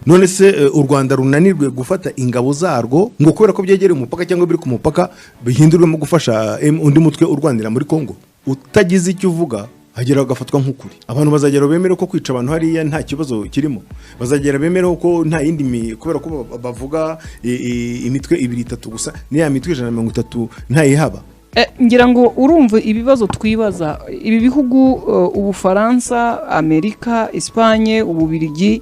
None se u Rwanda runanirwe gufata ingabo zarwo ngo kubera ko byegereye umupaka cyangwa biri ku mupaka, bihindurwemo gufasha undi mutwe urwanira muri Kongo? Utagize icyo uvuga hagera agafatwa nk'ukuri. Abantu bazagera bemere ko kwica abantu hariya nta kibazo kirimo, bazagera bemere ko nta yindi kubera ko bavuga imitwe ibiri, itatu gusa, n'iya mitwe 130 ntayihaba. Ngira ngo urumva ibibazo twibaza. Ibi bihugu, Ubufaransa, Amerika, Espagne, Ububirigi,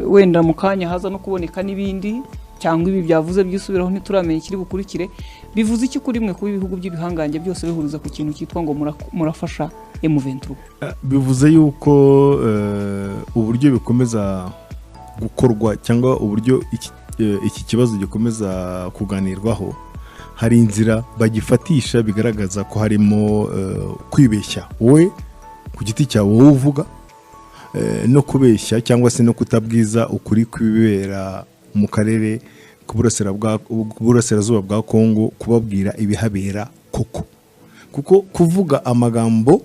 wenda mu kanya haza no kuboneka n'ibindi, cyangwa ibi byavuze byisubiraho, ntituramenya ikiri bukurikire. Bivuze iki kuri mwe kuba ibihugu by'ibihangange byose bihuriza ku kintu cyitwa ngo murafasha M23? Bivuze yuko uburyo bikomeza gukorwa cyangwa uburyo iki kibazo gikomeza kuganirwaho, hari inzira bagifatisha bigaragaza ko harimo kwibeshya wowe ku giti cyawe, wowe uvuga, no kubeshya cyangwa se no kutabwiza ukuri kw'ibibera mu karere k'uburasirazuba bwa Kongo, kubabwira ibihabera koko. Kuko kuvuga amagambo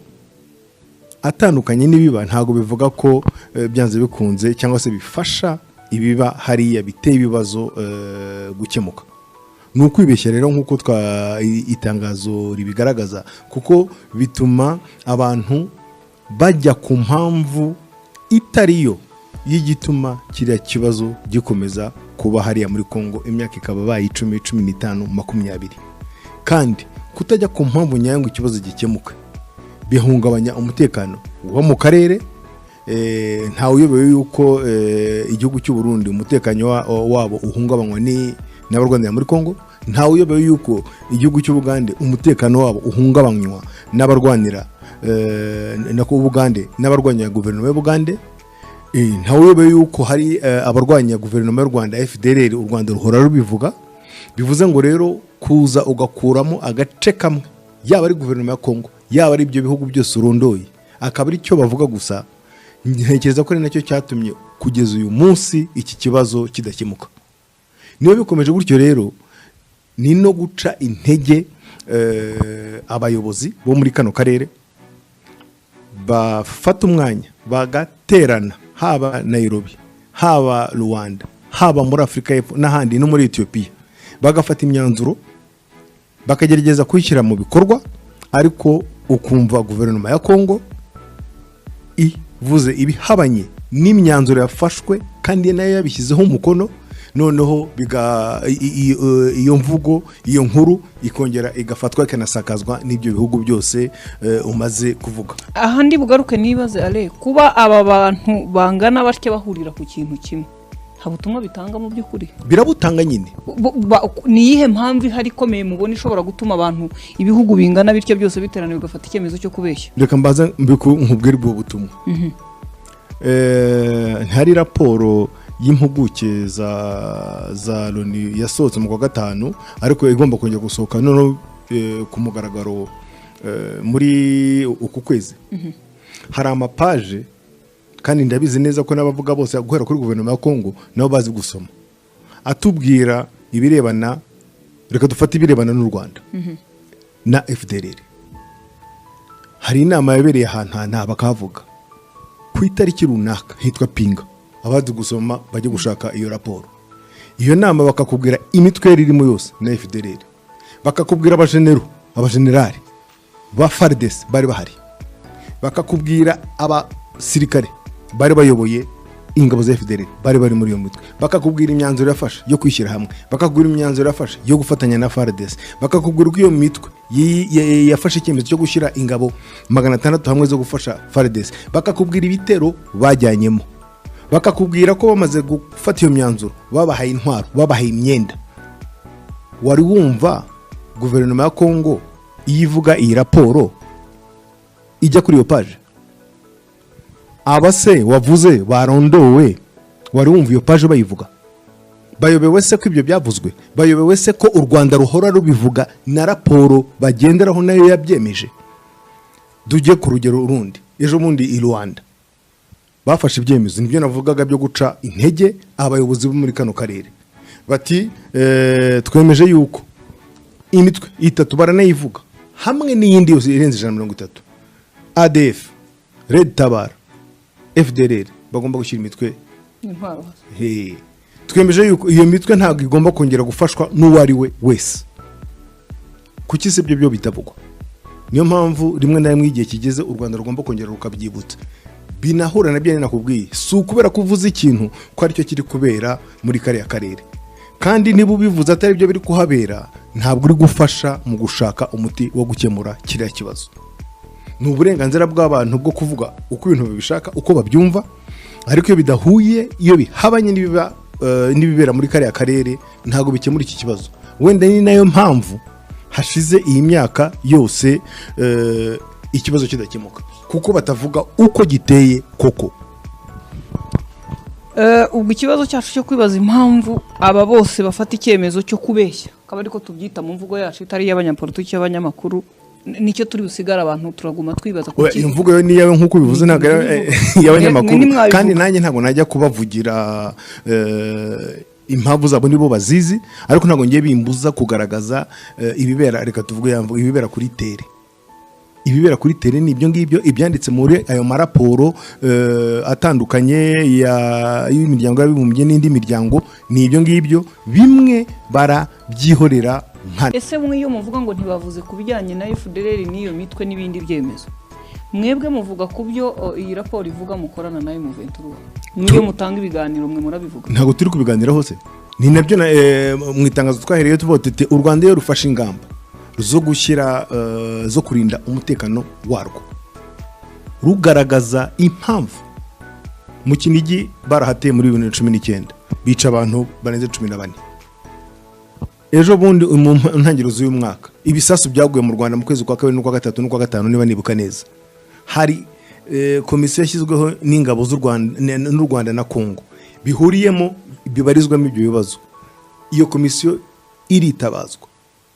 atandukanye n'ibiba ntabwo bivuga ko byanze bikunze cyangwa se bifasha ibiba hariya biteye ibibazo gukemuka. Ni ukwibeshya rero, nk'uko twa itangazo ribigaragaza, kuko bituma abantu bajya ku mpamvu itariyo y'igituma kiriya kibazo gikomeza kuba hariya muri Kongo, imyaka ikaba baye 10, 15, 20. Kandi kutajya ku mpamvu nyayo ngo ikibazo gikemuke bihungabanya umutekano wo mu karere. Ntawe uyobewe yuko igihugu cy'u Burundi umutekano wabo uhungabanywa n'abarwanira muri Kongo. Ntawe uyobewe yuko igihugu cy'u Bugande umutekano wabo uhungabanywa n'abarwanira nako Bugande n'abarwanya guverinoma y'u Bugande. Ntawe uyobewe yuko hari abarwanya guverinoma y'u Rwanda, FDLR, u Rwanda ruhora rubivuga. Bivuze ngo rero kuza ugakuramo agace kamwe, yaba ari guverinoma ya Kongo, yaba ari ibyo bihugu byose urondoye, akaba ari cyo bavuga gusa, ntekereza ko ari nacyo cyatumye kugeza uyu munsi iki kibazo kidakemuka. Niba bikomeje gutyo rero, ni no guca intege abayobozi bo muri kano karere bafata umwanya bagaterana, haba Nairobi, haba Rwanda, haba muri Afurika y'Epfo n'ahandi, no muri Ethiopia, bagafata imyanzuro bakagerageza kuyishyira mu bikorwa, ariko ukumva guverinoma ya Kongo ivuze ibihabanye n'imyanzuro yafashwe kandi nayo yabishyizeho umukono. Noneho iyo mvugo, iyo nkuru ikongera igafatwa, ikanasakazwa n'ibyo bihugu byose umaze kuvuga. Aha ndi bugaruke nibaze, ale kuba aba bantu bangana batya bahurira ku kintu kimwe, nta butumwa bitanga mu by'ukuri? Birabutanga nyine. Ni iyihe mpamvu ihari ikomeye mubona ishobora gutuma abantu, ibihugu bingana bityo byose biterana, bigafata icyemezo cyo kubeshya? Reka mbaza nkubwire ubwo butumwa. Ntihari raporo y'impuguke za Loni yasohotse mu kwa gatanu, ariko igomba kongera gusohoka noneho ku mugaragaro muri uku kwezi? Hari amapaje, kandi ndabizi neza ko n'abavuga bose guhera kuri guverinoma ya Kongo nabo bazi gusoma, atubwira ibirebana, reka dufate ibirebana n'u Rwanda na FDLR. Hari inama yabereye ahantu aha, bakahavuga ku itariki runaka hitwa Pinga. Abazi gusoma bajye gushaka iyo raporo. Iyo nama bakakubwira imitwe yari irimo yose na FDLR, bakakubwira abajenero, abajenerali ba FARDC bari bahari, bakakubwira abasirikare bari bayoboye ingabo za FDLR bari bari muri iyo mitwe, bakakubwira imyanzuro yafashe yo kwishyira hamwe, bakakubwira imyanzuro yafashe yo gufatanya na FARDC, bakakubwira uko iyo mitwe yafashe icyemezo cyo gushyira ingabo 600 hamwe zo gufasha FARDC, bakakubwira ibitero bajyanyemo, bakakubwira ko bamaze gufata iyo myanzuro babahaye intwaro, babahaye imyenda. Wari wumva guverinoma ya Kongo iyo ivuga iyi raporo ijya kuri iyo page? Aba se wavuze barondowe, wari wumva iyo page bayivuga? Bayobewe se ko ibyo byavuzwe? Bayobewe se ko u Rwanda ruhora rubivuga na raporo bagenderaho nayo yabyemeje? Tujye ku rugero rundi. Ejo bundi i Rwanda bafashe ibyemezo, nibyo navugaga byo guca intege abayobozi bo muri kano karere, bati twemeje yuko imitwe itatu, baranayivuga hamwe n'iyindi yose irenze 130, ADF, Red Tabara, FDLR, bagomba gushyira imitwe Intwaro. Twemeje yuko iyo mitwe ntabwo igomba kongera gufashwa n'uwo ari we wese. Kuki se ibyo byo bitavugwa? Niyo mpamvu rimwe na rimwe igihe kigeze u Rwanda rugomba kongera rukabyibutsa. Binahura na byo nakubwiye, si ukubera kuvuza ikintu ko aricyo kiri kubera muri kariya karere, kandi niba ubivuze atari byo biri kuhabera, ntabwo uri gufasha mu gushaka umuti wo gukemura kiriya kibazo. Ni uburenganzira bw'abantu bwo kuvuga uko ibintu babishaka, uko babyumva, ariko iyo bidahuye, iyo bihabanye n'ibibera muri kariya karere, ntabwo bikemura iki kibazo. Wenda ni nayo mpamvu hashize iyi myaka yose ikibazo kidakemuka, kuko batavuga uko giteye koko. Ubwo ikibazo cyacu cyo kwibaza impamvu aba bose bafata icyemezo cyo kubeshya, akaba ariko tubyita mu mvugo yacu itari iy'abanyapolitiki y'abanyamakuru, nicyo turi busigara abantu turaguma twibaza kuki. Iyo mvugo yo ni iyawe nk'uko bivuze, ntabwo iy'abanyamakuru, kandi nanjye ntabwo najya kubavugira impamvu zabo, nibo bazizi, ariko ntabwo ngiye bimbuza kugaragaza ibibera. Reka tuvuge ibibera kuri tere. Ibibera kuri tere ni ibyo ngibyo, ibyanditse muri ayo maraporo atandukanye y'imiryango y'abibumbye n'indi miryango, ni ibyo ngibyo bimwe barabyihorera. Ese mwe iyo muvuga ngo ntibavuze ku bijyanye na FDLR n'iyo mitwe n'ibindi byemezo, mwebwe muvuga ku byo iyi raporo ivuga mukorana na M23, mwe mutanga ibiganiro, mwe murabivuga? Ntabwo turi kubiganira hose. Ni nabyo mu itangazo twahereye tuvuga tuti u Rwanda iyo rufashe ingamba zo gushyira zo kurinda umutekano warwo, rugaragaza impamvu. Mu Kinigi barahateye muri 2019 bica abantu barenze 14. Ejo bundi mu ntangiriro z'uyu mwaka ibisasu byaguye mu Rwanda mu kwezi kwa kabiri n'ukwa gatatu n'ukwa gatanu niba nibuka neza. Hari komisiyo yashyizweho n'ingabo z'u Rwanda n'u Rwanda na Kongo bihuriyemo, bibarizwamo ibyo bibazo. Iyo komisiyo iritabazwa,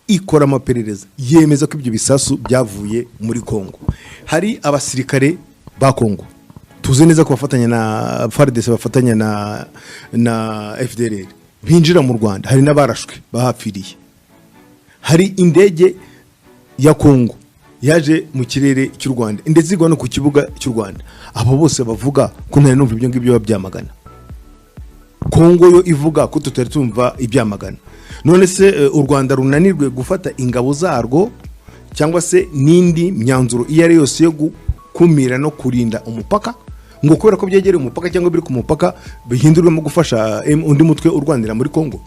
ikora amaperereza, yemeza ko ibyo bisasu byavuye muri Kongo. Hari abasirikare ba Kongo tuzi neza ko bafatanya na FARDC, bafatanya na FDLR, binjira mu Rwanda, hari n'abarashwe bahapfiriye. Hari indege ya Kongo yaje mu kirere cy'u Rwanda ndetse igwa no ku kibuga cy'u Rwanda. Abo bose bavuga ko ntari numva ibyo ngibyo babyamagana. Kongo yo ivuga ko tutari tumva ibyamagana. None se u Rwanda runanirwe gufata ingabo zarwo cyangwa se n'indi myanzuro iyo ari yose yo gukumira no kurinda umupaka, ngo kubera ko byegereye umupaka cyangwa biri ku mupaka bihindurwemo gufasha undi mutwe urwanira muri Kongo?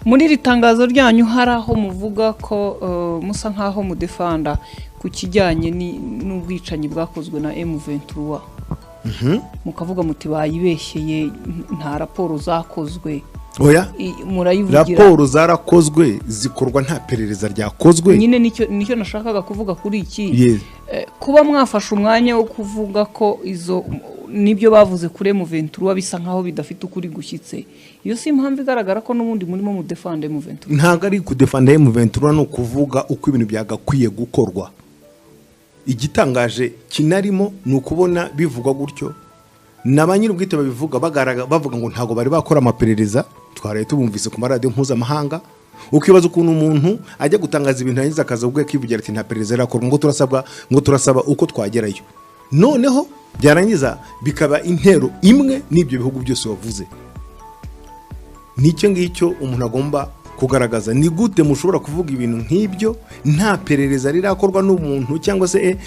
Muri iri tangazo ryanyu hari aho muvuga ko musa nkaho mudefanda ku kijyanye n'ubwicanyi bwakozwe na M23, mukavuga muti bayibeshyeye, nta raporo zakozwe. Oya, murayivugira. Raporo zarakozwe, zikorwa nta perereza ryakozwe. Nyine nicyo nashakaga kuvuga kuri iki. Kuba mwafashe umwanya wo kuvuga ko izo nibyo bavuze kuri M23 bisa nkaho bidafite ukuri gushyitse, iyo si impamvu igaragara ko n'ubundi murimo mu defend M23? Ntabwo ari ku defend M23, no kuvuga uko ibintu byagakwiye gukorwa. Igitangaje kinarimo ni ukubona bivugwa gutyo na ba nyir'ubwite babivuga bavuga ngo ntago bari bakora amaperereza. Twaraye tubumvise ku maradiyo mpuzamahanga. Ukibaza ukuntu umuntu ajya gutangaza ibintu yagize akaza ubwe akivugira ati nta perereza rakorwa, ngo turasabwa, ngo turasaba uko twagerayo. Noneho byarangiza bikaba intero imwe n'ibyo bihugu byose wavuze. Nicyo ngicyo umuntu agomba kugaragaza. Ni gute mushobora kuvuga ibintu nk'ibyo nta perereza rirakorwa n'umuntu cyangwa se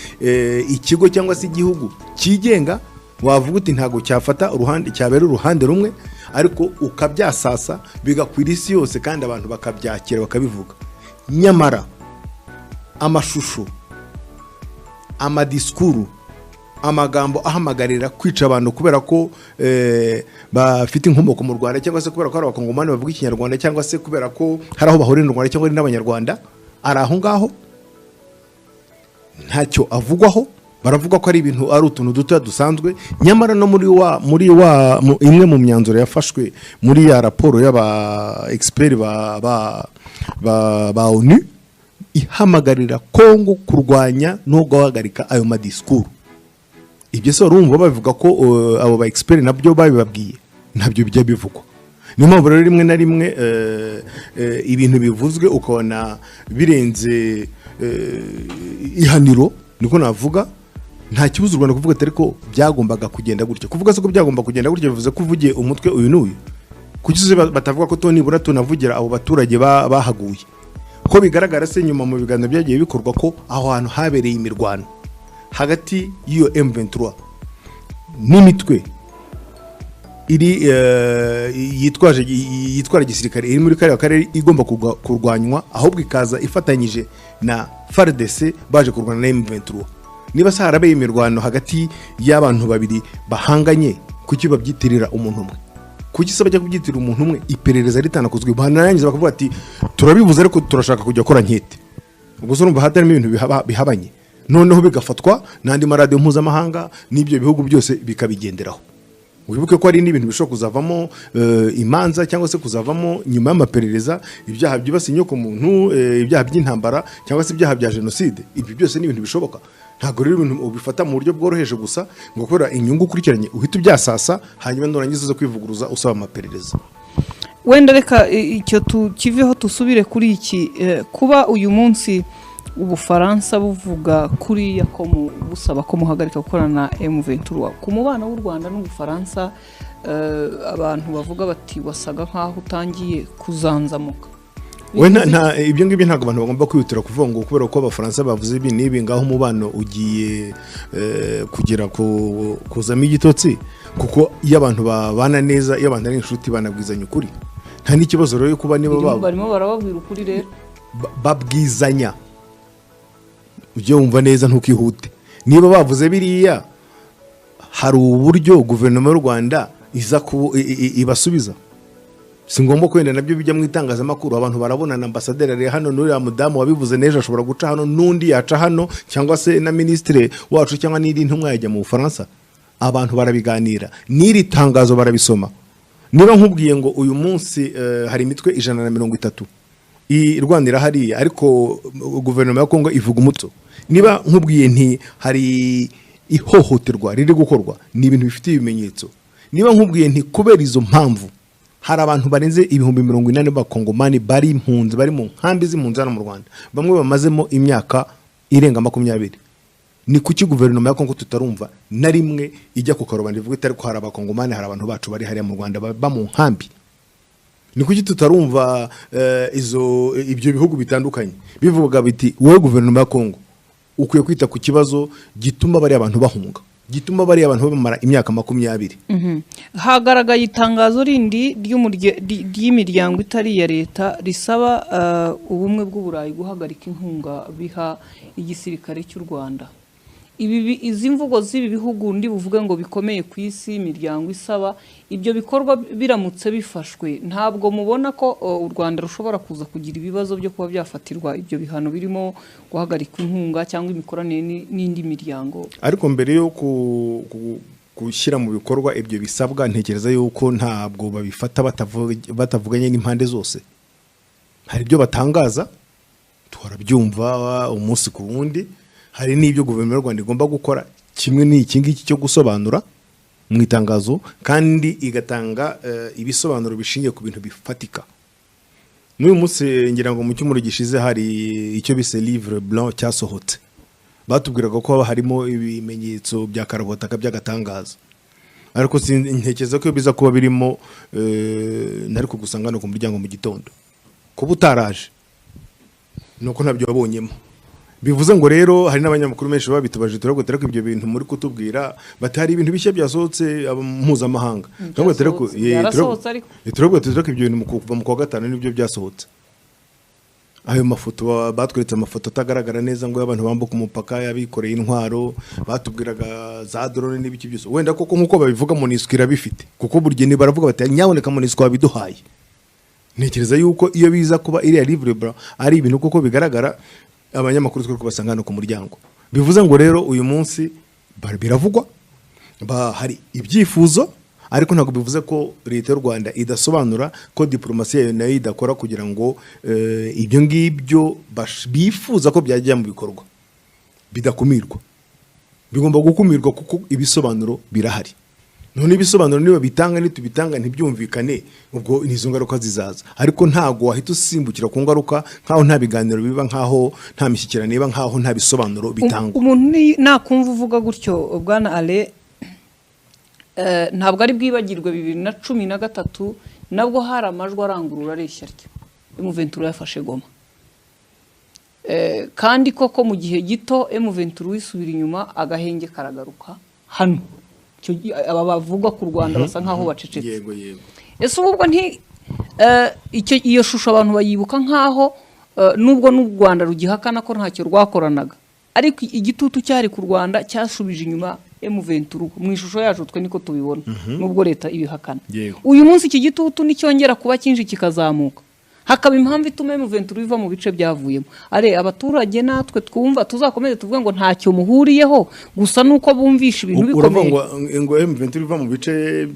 ikigo cyangwa se igihugu cyigenga? Wavuga uti ntago cyafata uruhande, cyabera uruhande rumwe, ariko ukabyasasa bigakwira isi yose kandi abantu bakabyakira bakabivuga. Nyamara amashusho, amadiskuru, amagambo ahamagarira kwica abantu kubera ko bafite inkomoko mu Rwanda, cyangwa se kubera ko ari abakongomani bavuga ikinyarwanda, cyangwa se kubera ko hari aho bahurira n'u Rwanda cyangwa ari n'abanyarwanda, ari aho ngaho ntacyo avugwaho. Baravuga ko ari ibintu ari utuntu duto dusanzwe. Nyamara no muri wa imwe mu myanzuro yafashwe muri ya raporo y'aba expert ba ONU ihamagarira Kongo kurwanya no guhagarika ayo madiskuru. Ibyo se urumva babivuga ko abo ba expert nabyo babibabwiye, ntabyo bijya bivugwa. Niyo mpamvu rero rimwe na rimwe ibintu bivuzwe ukabona birenze ihaniro, niko navuga. Nta kibuza u Rwanda kuvuga ati ariko byagombaga kugenda gutya. Kuvuga se ko byagomba kugenda gutya bivuze ko uvugiye umutwe uyu n'uyu? Kuki se batavuga ko to nibura tunavugira abo baturage bahaguye? Ko bigaragara se nyuma mu biganiro byagiye bikorwa ko aho hantu habereye imirwano hagati y'iyo M23 n'imitwe iri yitwaje yitwara gisirikare iri muri kariya karere igomba kurwanywa, ahubwo ikaza ifatanyije na FARDC baje kurwana na M23. Niba se harabaye imirwano hagati y'abantu babiri bahanganye, kuki babyitirira umuntu umwe? Kuki se bajya kubyitirira umuntu umwe iperereza ritanakozwe, banarangiza bakavuga ati turabivuze ariko turashaka kujya gukora enquête? Ubwo se urumva hatarimo ibintu bihabanye? Noneho bigafatwa n'andi maradiyo mpuzamahanga n'ibyo bihugu byose bikabigenderaho. Wibuke ko hari n'ibintu bishobora kuzavamo imanza, cyangwa se kuzavamo nyuma y'amaperereza ibyaha byibasiye inyoko muntu, ibyaha by'intambara cyangwa se ibyaha bya jenoside. Ibyo byose ni ibintu bishoboka. Ntabwo rero ibintu ubifata mu buryo bworoheje gusa ngo kubera inyungu ukurikiranye uhite ubyasasa, hanyuma nurangiza uze kwivuguruza usaba amaperereza. Wenda reka icyo tukiveho, tusubire kuri iki, kuba uyu munsi Ubufaransa buvuga kuriya ko busaba ko muhagarika gukorana na M23, ku mubano w'u Rwanda n'Ubufaransa, abantu bavuga bati wasaga nkaho utangiye kuzanzamuka. We ibyo ngibyo ntabwo abantu bagomba kwihutira kuvuga ngo kubera ko Abafaransa bavuze ibi n'ibi ngaho umubano ugiye kugera ku kuzamo igitotsi, kuko iyo abantu babana neza, iyo abantu ari inshuti, banabwizanya ukuri. Nta n'ikibazo rero yo kuba niba Barimo barababwira ukuri rero. Babwizanya. Ujye wumva neza, ntukihute. Niba bavuze biriya, hari uburyo guverinoma y'u Rwanda iza ibasubiza. Si ngombwa ko wenda nabyo bijya mu itangazamakuru. Abantu barabonana, ambasaderi ari hano n'uriya mudamu wabivuze n'ejo ashobora guca hano, n'undi yaca hano, cyangwa se na minisitiri wacu cyangwa n'indi ntumwa yajya mu Bufaransa, abantu barabiganira, n'iri tangazo barabisoma. Niba nkubwiye ngo uyu munsi hari imitwe 130 irwanira hariya, ariko guverinoma ya Kongo ivuga umutso, niba nkubwiye nti hari ihohoterwa riri gukorwa, ni ibintu bifite ibimenyetso. Niba nkubwiye nti kubera izo mpamvu hari abantu barenze 80,000 b'Abakongomani bari impunzi, bari mu nkambi z'impunzi hano mu Rwanda, bamwe bamazemo imyaka irenga 20, ni kuki guverinoma ya Kongo tutarumva na rimwe ijya ku karubanda ivuga iti ariko hari Abakongomani, hari abantu bacu bari hariya mu Rwanda baba mu nkambi? Ni kuki tutarumva izo ibyo bihugu bitandukanye bivuga biti wowe guverinoma ya Kongo ukwiye kwita ku kibazo gituma bariya abantu bahunga, gituma bariya abantu bamara imyaka 20? Hagaragaye itangazo rindi ry'imiryango itari iya leta risaba Ubumwe bw'Uburayi guhagarika inkunga biha igisirikare cy'u Rwanda. Izi mvugo z'ibi bihugu ndi buvuge ngo bikomeye ku isi, imiryango isaba ibyo bikorwa, biramutse bifashwe, ntabwo mubona ko u Rwanda rushobora kuza kugira ibibazo byo kuba byafatirwa ibyo bihano birimo guhagarika inkunga cyangwa imikoranire n'indi miryango? Ariko mbere yo gushyira mu bikorwa ibyo bisabwa, ntekereza yuko ntabwo babifata batavuganye n'impande zose. Hari ibyo batangaza twarabyumva umunsi ku wundi, hari n'ibyo guverinoma y'u Rwanda igomba gukora, kimwe n'iki ngiki cyo gusobanura mu itangazo, kandi igatanga ibisobanuro bishingiye ku bintu bifatika. N'uyu munsi ngira ngo mu cyumweru gishize hari icyo bise livre blanc cyasohotse, batubwiraga ko haba harimo ibimenyetso bya karabutaka by'agatangaza, ariko ntekereza ko iyo biza kuba birimo, ntari kugusanga hano ku muryango mu gitondo. Kuba utaraje nuko ntabyo wabonyemo. Bivuze ngo rero hari n'abanyamakuru benshi babitubaje, turavuga ariko ibyo bintu muri kutubwira, bati hari ibintu bishya byasohotse mpuzamahanga. Turavuga ati ariko Byasohotse. Byarasohotse ariko. Turavuga ati ariko ibyo bintu kuva mu kwa gatanu nibyo byasohotse. Ayo mafoto batweretse amafoto atagaragara neza ngo y'abantu bambuka umupaka yabikoreye intwaro, batubwiraga za drone n'ibiki byose. Wenda koko nkuko babivuga MONUSCO irabifite, kuko burya ni baravuga bati nyaboneka MONUSCO wabiduhaye. Ntekereza yuko iyo biza kuba iriya livre blanc ari ibintu koko bigaragara, abanyamakuru twe kubasanga hano ku muryango. Bivuze ngo rero uyu munsi biravugwa, hari ibyifuzo, ariko ntabwo bivuze ko leta y'u Rwanda idasobanura, ko diplomasi yayo nayo idakora kugira ngo ibyo ngibyo bifuza ko byajya mu bikorwa bidakumirwa. Bigomba gukumirwa kuko ibisobanuro birahari. None ibisobanuro niba bitanga, nitubitanga ntibyumvikane, ubwo nizo ngaruka zizaza. Ariko ntago wahita usimbukira ku ngaruka nkaho nta biganiro biba, nkaho nta mishyikirano iba, nkaho nta bisobanuro bitangwa. Umuntu nakumva uvuga gutyo, bwana Ale, ntabwo ari bwibagirwe 2013 nabwo hari amajwi arangurura areshya atyo, M23 yafashe Goma. Kandi koko mu gihe gito M23 isubira inyuma, agahenge karagaruka hano. Icyo aba bavuga ku Rwanda basa nkaho bacecetse. Yego, yego. Ese ubwo nti icyo iyo shusho abantu bayibuka nkaho nubwo n'u Rwanda rugihakana ko ntacyo rwakoranaga, ariko igitutu cyari ku Rwanda cyashubije inyuma M23 mu ishusho yacu, twe niko tubibona, nubwo leta ibihakana. Uyu munsi iki gitutu nicyongera kuba cyinshi kikazamuka, hakaba impamvu ituma M23 iva mu bice byavuyemo, are abaturage natwe twumva tuzakomeze tuvuge ngo ntacyo muhuriyeho, gusa nuko bumvisha ibintu Uravuga bikomeye. ngo M23 iva mu bice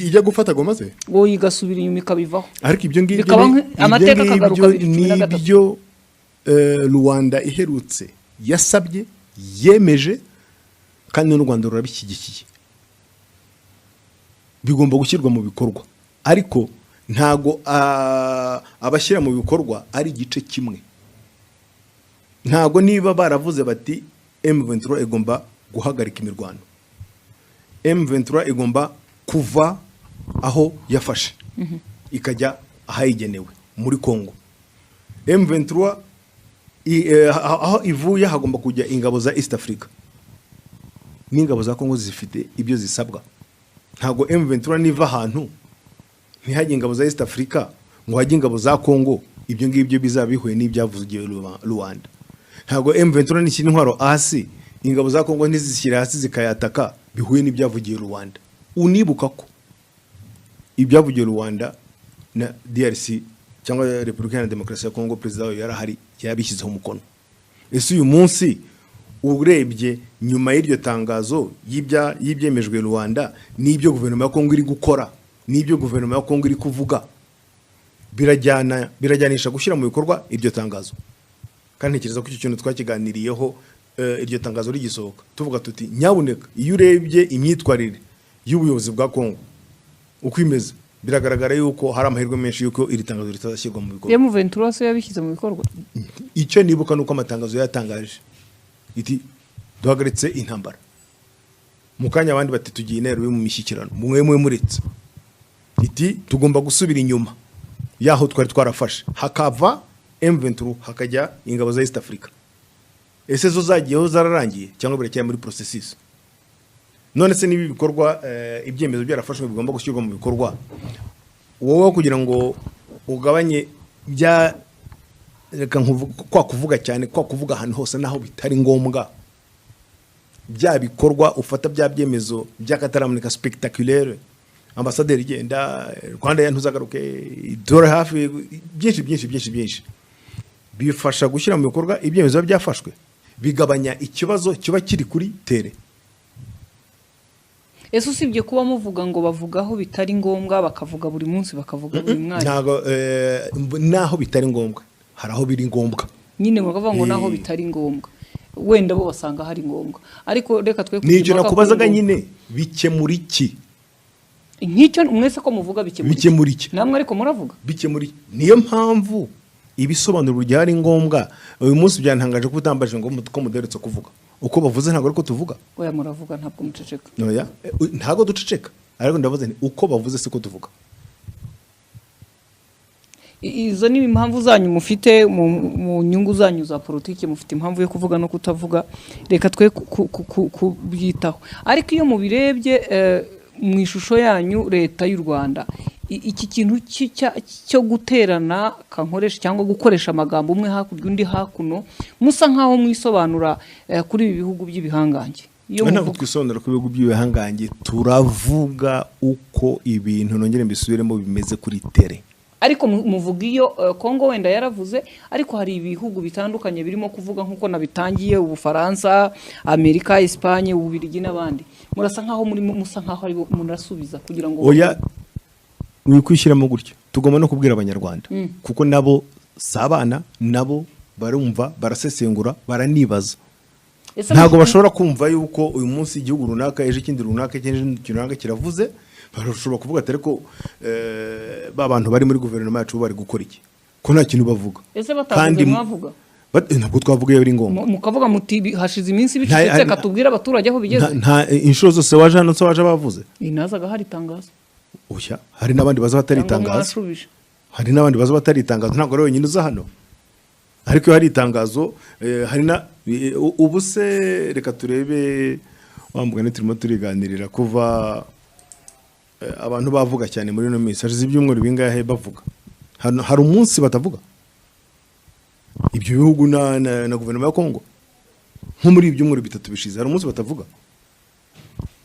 ijya gufata Goma se? Ngo igasubira inyuma ikabivaho. Ariko ibyo ngibyo Bikaba amateka ibyo akagaruka ngibyo 2013. Nibyo Rwanda iherutse yasabye, yemeje, kandi n'u Rwanda rurabishyigikiye, bigomba gushyirwa mu bikorwa. Ariko ntago abashyira mu bikorwa ari igice kimwe. Ntago niba baravuze bati M23 igomba guhagarika imirwano, M23 igomba kuva aho yafashe ikajya ahayigenewe muri Congo, M23 aho ivuye hagomba kujya ingabo za East Africa, n'ingabo za Congo zifite ibyo zisabwa. Ntago M23 niva ahantu ntihajye ingabo za East Africa ngo hajye ingabo za Congo, ibyo ngibyo bizaba bihuye n'ibyavugiwe Rwanda. Ntago M23 nishyira intwaro hasi, ingabo za Congo ntizishyira hasi zikayataka, bihuye n'ibyavugiwe Rwanda. Unibuka ko ibyavugiwe Rwanda na DRC cyangwa Repubulika Iharanira Demokarasi ya Congo, perezida wayo yarahari, yabishyizeho umukono. Ese uyu munsi urebye nyuma y'iryo tangazo y'ibyemejwe Rwanda n'ibyo guverinoma ya Congo iri gukora n'ibyo guverinoma ya Congo iri kuvuga, birajyanisha gushyira mu bikorwa iryo tangazo? Kandi ntekereza ko icyo kintu twakiganiriyeho iryo tangazo rigisohoka, tuvuga tuti nyabuneka iyo urebye imyitwarire y'ubuyobozi bwa Congo uko imeze, biragaragara yuko hari amahirwe menshi yuko iri tangazo ritazashyirwa mu bikorwa. M23 se yabishyize mu bikorwa? Icyo nibuka nuko amatangazo yatangaje iti duhagaritse intambara, mu kanya abandi bati tugiye i Nairobi mu mishyikirano, mwe mwe muretse, iti tugomba gusubira inyuma yaho twari twarafashe, hakava M23 hakajya ingabo za East Africa. Ese zo zagiyeho zararangiye cyangwa biracyari muri processus? None se niba ibikorwa ibyemezo byarafashwe bigomba gushyirwa mu bikorwa, wowe kugira ngo ugabanye bya reka kwa kuvuga cyane, kwa kuvuga ahantu hose naho bitari ngombwa, bya bikorwa ufata bya byemezo by'akataramunika spectaculaire, ambasaderi igenda, Rwanda ya ntuzagaruke, dore hafi, byinshi byinshi byinshi byinshi, bifasha gushyira mu bikorwa ibyemezo byafashwe, bigabanya ikibazo kiba kiri kuri tere. Ese usibye kuba muvuga ngo bavugaho bitari ngombwa, bakavuga buri munsi, bakavuga buri mwanya? Ntago naho bitari ngombwa, hari aho biri ngombwa. Nyine bakavuga ngo naho bitari ngombwa, wenda bo basanga hari ngombwa, ariko reka twe Nicyo nakubazaga nyine, bikemura iki? Nk'icyo mwese ko muvuga bikemura iki? Namwe ariko muravuga bikemura iki? Niyo mpamvu ibisobanuro byari ngombwa. Uyu munsi byantangaje ko utambaje ngo ko muderetse kuvuga. Uko bavuze ntabwo ariko tuvuga. Oya muravuga ntabwo muceceka. Oya ntabwo duceceka, ariko ndavuze nti uko bavuze siko tuvuga. Izo ni impamvu zanyu mufite mu nyungu zanyu za politiki, mufite impamvu yo kuvuga no kutavuga, reka twe kubyitaho. Ariko iyo mubirebye mu ishusho yanyu leta y'u Rwanda, iki kintu cyo guterana kankoresha cyangwa gukoresha amagambo umwe hakurya undi hakuno, musa nkaho mwisobanura kuri ibi bihugu by'ibihangange. Iyo ntabwo twisobanura ku bihugu by'ibihangange, turavuga uko ibintu nongere mbisubiremo bimeze kuri tere. Ariko muvuga iyo Kongo wenda yaravuze, ariko hari ibihugu bitandukanye birimo kuvuga nkuko nabitangiye, Ubufaransa, Amerika, Espagne, Ububiligi n'abandi. Murasa nkaho muri musa nkaho ari murasubiza kugira ngo oya wikwishyiramo gutyo. Tugomba no kubwira abanyarwanda kuko nabo sabana nabo barumva, barasesengura, baranibaza. Ese Ntabwo bashobora kumva yuko uyu munsi igihugu runaka, ejo ikindi runaka, ikindi runaka kiravuze. Bashobora kuvuga ati ariko ba bantu bari muri guverinoma yacu bo bari gukora iki ko nta kintu bavuga? Ese batavuze Kandi mwavuga? Ntabwo twavuga iyo biri ngombwa. Mukavuga muti hashize iminsi bicecetse, katubwira abaturage aho bigeze. Nta inshuro zose waje hano se waje bavuze? Inazaga hari itangazo. Oya, hari n'abandi baza batari Cyangwa itangazo. mwashubije. Hari n'abandi baza batari itangazo, ntabwo ari wenyine uza hano. Ariko iyo hari itangazo, hari na ubu se reka turebe wa mugani turimo turiganirira kuva abantu bavuga cyane muri ino minsi, hashize ibyumweru bingahe bavuga? Hano hari umunsi batavuga ibyo bihugu na guverinoma ya Kongo? Nko muri ibi byumweru 3 bishize hari umunsi batavuga.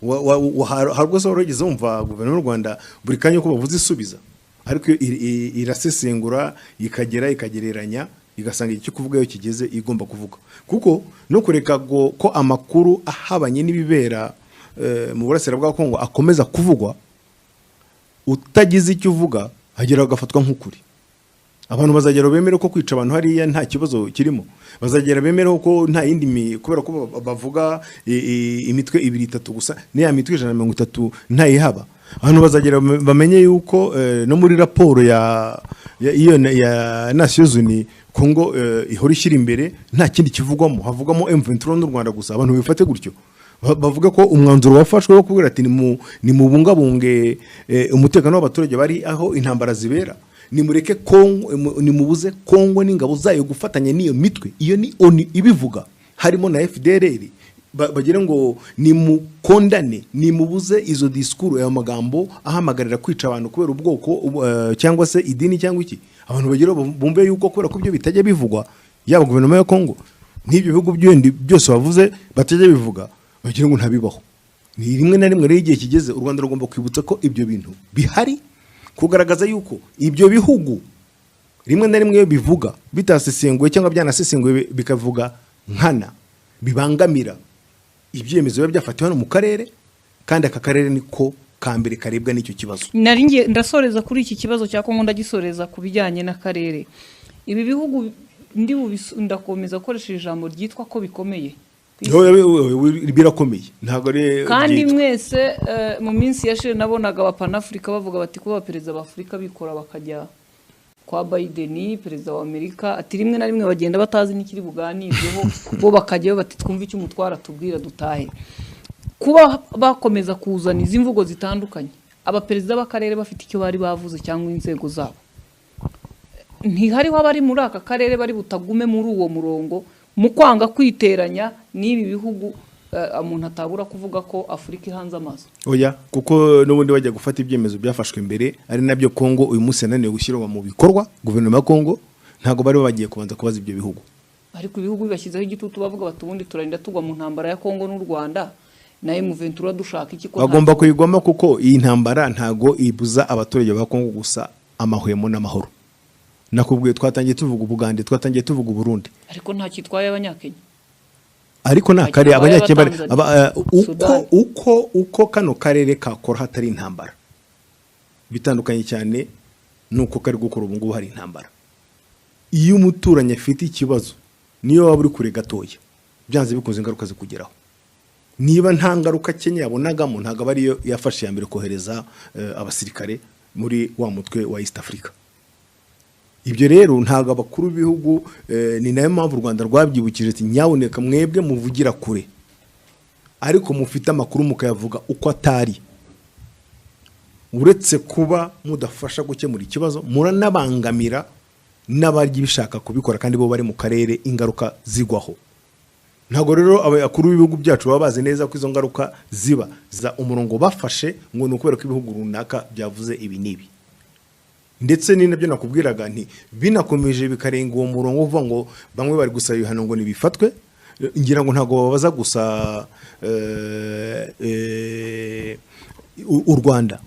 Hari ubwo se wari wigeze wumva guverinoma y'u Rwanda buri kanya uko bavuze isubiza? Ariko irasesengura, ikagera, ikagereranya, igasanga icyo kuvuga iyo kigeze igomba kuvuga. Kuko no kureka ko amakuru ahabanye n'ibibera mu burasirazuba bwa Kongo akomeza kuvugwa, utagize icyo uvuga hagera agafatwa nk'ukuri. Abantu bazagera bemere ko kwica abantu hariya nta kibazo kirimo, bazagera bemere ko nta yindi kubera ko bavuga imitwe 2 3 gusa, n'iya mitwe 130 ntayihaba. Abantu bazagera bamenye yuko no muri raporo ya iyo ya Nations Unies Kongo ihora ishyira imbere nta kindi kivugwamo, havugamo M23 n'u Rwanda gusa. Abantu bifate gutyo, bavuga ko umwanzuro wafashwe wo kubwira ati nimubungabunge umutekano w'abaturage bari aho intambara zibera, nimureke Kongo, nimubuze Kongo n'ingabo zayo gufatanya n'iyo mitwe. Iyo ni ONU ibivuga, harimo na FDLR. Bagira ngo nimukondane, nimubuze izo discours, ayo magambo ahamagarira kwica abantu kubera ubwoko cyangwa se idini cyangwa iki. Abantu bagira bumve yuko kubera ko ibyo bitajya bivugwa, yaba guverinoma ya Kongo n'ibyo bihugu byindi byose bavuze batajya bivuga, bagira ngo ntabibaho. Ni rimwe na rimwe rero igihe kigeze u Rwanda rugomba kwibutsa ko ibyo bintu bihari, kugaragaza yuko ibyo bihugu rimwe na rimwe iyo bivuga bitasesenguye cyangwa byanasesenguye bikavuga nkana, bibangamira ibyemezo biba byafatiwe hano mu karere, kandi aka karere niko ka mbere karebwa n'icyo kibazo. Nari ngiye ndasoreza kuri iki kibazo cya Kongo, ndagisoreza ku bijyanye n'akarere. Ibi bihugu ndakomeza gukoresha ijambo ryitwa ko bikomeye. Birakomeye, ntabwo ari Kandi byitwa. mwese mu minsi yashize nabonaga abapanafurika bavuga bati kuba abaperezida ba Afurika bikora bakajya kwa Biden, perezida wa Amerika, ati rimwe na rimwe bagenda batazi n'ikiri buganirweho, bo bakajyayo bati twumve icyo umutwara tubwira dutahe. Kuba bakomeza kuzana izi mvugo zitandukanye, abaperezida b'akarere bafite icyo bari bavuze cyangwa inzego zabo, ntihariho abari muri aka karere bari butagume muri uwo murongo mu kwanga kwiteranya n'ibi bihugu. Umuntu atabura kuvuga ko Afurika ihanze amaso. Oya, kuko n'ubundi bajya gufata ibyemezo byafashwe mbere, ari nabyo Kongo uyu munsi yananiwe gushyirwa mu bikorwa. Guverinoma ya Kongo ntabwo bari bagiye kubanza kubaza ibyo bihugu. Ariko ibihugu bibashyizeho igitutu, bavuga bati ubundi turarinda tugwa mu ntambara ya Kongo n'u Rwanda na M23, dushaka iki ko Bagomba kuyigwamo, kuko iyi ntambara ntago ibuza abaturage ba Kongo gusa amahwemo n'amahoro. Nakubwiye twatangiye tuvuga Ubugande, twatangiye tuvuga Uburundi, Ariko nta kitwaye Abanyakenya. Ariko nta kare Kitwaye Abanyakenya Abatanzania. Uko Sudan. uko kano karere kakora hatari intambara bitandukanye cyane nuko kari gukora ubu ngubu hari intambara. Iyo umuturanyi afite ikibazo, niyo waba uri kure gatoya, byanze bikunze ingaruka zikugeraho. Niba nta ngaruka Kenya yabonagamo, ntabwo aba ariyo yafashe ya mbere kohereza abasirikare muri wa mutwe wa East Africa. Ibyo rero ntabwo abakuru b'ibihugu, ni nayo mpamvu u Rwanda rwabyibukije ati nyabuneka mwebwe muvugira kure, ariko mufite amakuru mukayavuga uko atari. Uretse kuba mudafasha gukemura ikibazo, muranabangamira n'abaryi bishaka kubikora, kandi bo bari mu karere ingaruka zigwaho. Ntabwo rero abakuru b'ibihugu byacu baba bazi neza ko izo ngaruka ziba za umurongo bafashe ngo ni ukubera ko ibihugu runaka byavuze ibi n'ibi. Ndetse ni nabyo nakubwiraga nti binakomeje bikarenga uwo murongo uvuga ngo bamwe bari gusaba ibihano ngo nibifatwe, ngira ngo ntabwo babaza gusa u Rwanda.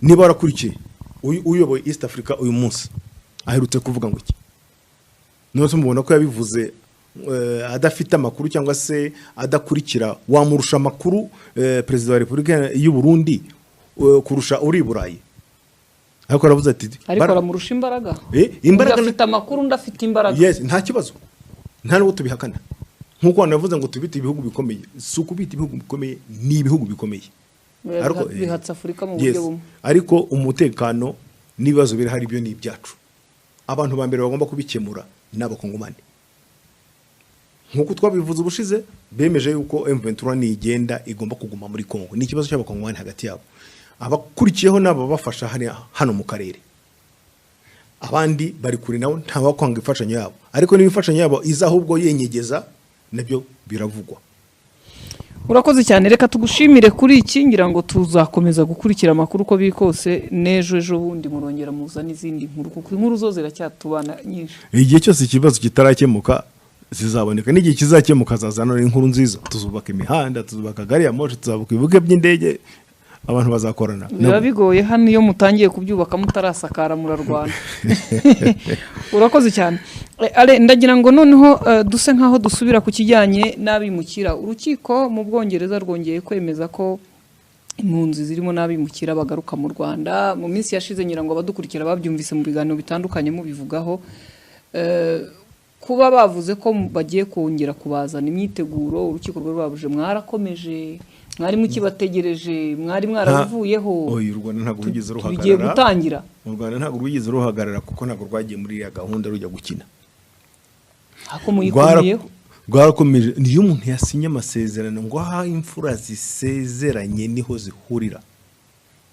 Niba warakurikiye uyoboye East Africa uyu munsi aherutse kuvuga ngo iki, none mubona ko yabivuze adafite amakuru cyangwa se adakurikira, wamurusha amakuru perezida wa Repubulika y'u Burundi kurusha uri i Burayi? Ariko aravuze ati Ariko aramurusha imbaraga. Imbaraga Udafite amakuru, ndafite imbaraga. Yes, nta kibazo, nta n'uwo tubihakana. Nk'uko wanavuze ngo tubite ibihugu bikomeye, si ukubita ibihugu bikomeye, ni ibihugu bikomeye. Ariko, bihatse Afurika mu Yes. buryo bumwe. Ariko umutekano n'ibibazo biri hari byo ni ibyacu. Abantu ba mbere bagomba kubikemura ni Abakongomani. Nk'uko twabivuze ubushize, bemeje yuko M23 nigenda igomba kuguma muri Kongo. Ni ikibazo cy'Abakongomani hagati yabo. Abakurikiyeho n'ababafasha hano mu karere. Abandi bari kure nabo ntawakwanga imfashanyo yabo, ariko niba imfashanyo yabo iza ahubwo yenyegeza, nabyo biravugwa. Urakoze cyane, reka tugushimire kuri iki. Ngira ngo tuzakomeza gukurikira amakuru uko biri kose, n'ejo ejo bundi murongera muza n'izindi nkuru, kuko inkuru zo ziracyatubana nyinshi. Igihe cyose ikibazo kitarakemuka zizaboneka, n'igihe kizakemuka zazana inkuru nziza. Tuzubaka imihanda, tuzubaka gari ya moshi, tuzubaka ibibuga by'indege, abantu bazakorana. Biba bigoye hano iyo mutangiye kubyubaka mutarasakara, murarwana. Urakoze cyane. Ale, ndagira ngo noneho duse nkaho dusubira ku kijyanye n'abimukira. Urukiko mu Bwongereza rwongeye kwemeza ko impunzi zirimo n'abimukira bagaruka mu Rwanda. Mu minsi yashize, ngira ngo abadukurikira babyumvise mu biganiro bitandukanye mubivugaho. Kuba bavuze ko bagiye kongera kubazana, imyiteguro urukiko rwari rwabuje, mwarakomeje, mwari mukibategereje, mwari mwarabivuyeho? Oya, u Rwanda ntabwo rwigeze Tugiye ruhagarara. gutangira. U Rwanda ntabwo rwigeze ruhagarara, kuko ntabwo rwagiye muri iriya gahunda rujya gukina. Ako muyikomeyeho. Rwarakomeje. Niyo umuntu yasinye amasezerano, ngo aho imfura zisezeranye niho zihurira.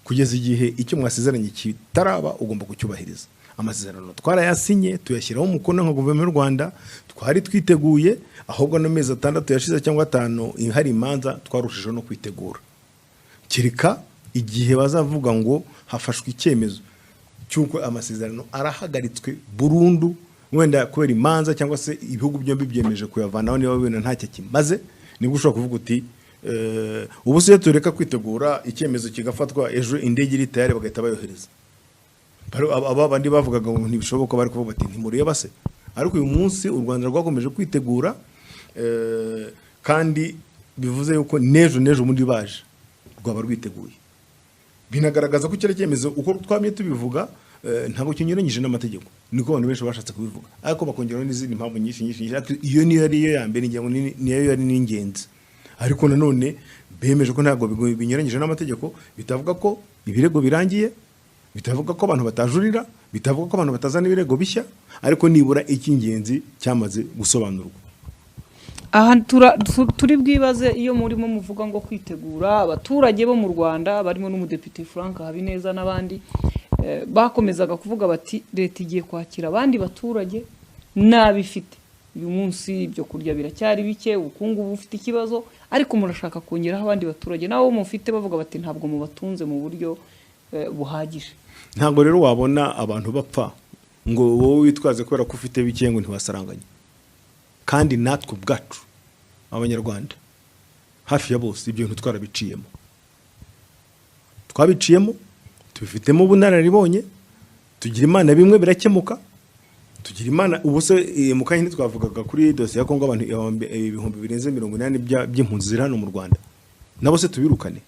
Kugeza igihe icyo mwasezeranye kitaraba, ugomba kucyubahiriza. Amasezerano twarayasinye, tuyashyiraho umukono nka guverinoma y'u Rwanda. Twari twiteguye, ahubwo no mezi 6 yashize cyangwa 5 hari imanza, twarushijeho no kwitegura. Kereka igihe bazavuga ngo hafashwe icyemezo cy'uko amasezerano arahagaritswe burundu, wenda kubera imanza cyangwa se ibihugu byombi byemeje kuyavanaho, niba wenda ntacyo kimaze, nibwo ushobora kuvuga uti ubu se tureka kwitegura, icyemezo kigafatwa ejo, indege iri tayari, bagahita bayohereza. Aba bandi bavugaga ngo ntibishoboka bari kuvuga bati ntimureba se. Ariko uyu munsi u Rwanda rwakomeje kwitegura, kandi bivuze yuko n'ejo n'ejo bundi baje rwaba rwiteguye. Binagaragaza ko kiriya cyemezo, uko twamye tubivuga, ntabwo kinyuranyije n'amategeko, niko abantu benshi bashatse kubivuga, ariko bakongeraho n'izindi mpamvu nyinshi nyinshi nyinshi. Ariko iyo niyo yari yo ya mbere, ngira ngo niyo yari n'ingenzi. Ariko nanone bemeje ko ntabwo binyuranyije n'amategeko, bitavuga ko ibirego birangiye, bitavuga ko abantu batajurira, bitavuga ko abantu batazana ibirego bishya, ariko nibura icy'ingenzi cyamaze gusobanurwa. Aha turi bwibaze, iyo murimo muvuga ngo kwitegura, abaturage bo mu Rwanda barimo n'umudepite Frank Habineza n'abandi, bakomezaga kuvuga bati leta igiye kwakira abandi baturage n'abifite uyu munsi, ibyo kurya biracyari bike, ubukungu bufite ikibazo, ariko murashaka kongeraho abandi baturage, nabo mufite bavuga bati ntabwo mubatunze mu buryo buhagije. Ntabwo rero wabona abantu bapfa ngo wowe witwaze kubera ko ufite bike ngo ntiwasaranganye. Kandi natwe ubwacu Abanyarwanda hafi ya bose ibyo bintu twarabiciyemo, twabiciyemo, tubifitemo ubunararibonye. Tugira Imana bimwe birakemuka, tugira Imana. Ubu se mu kanya ntitwavugaga kuri dosiye ya Kongo, abantu 80,000 birenze by'impunzi ziri hano mu Rwanda, nabo se tubirukane?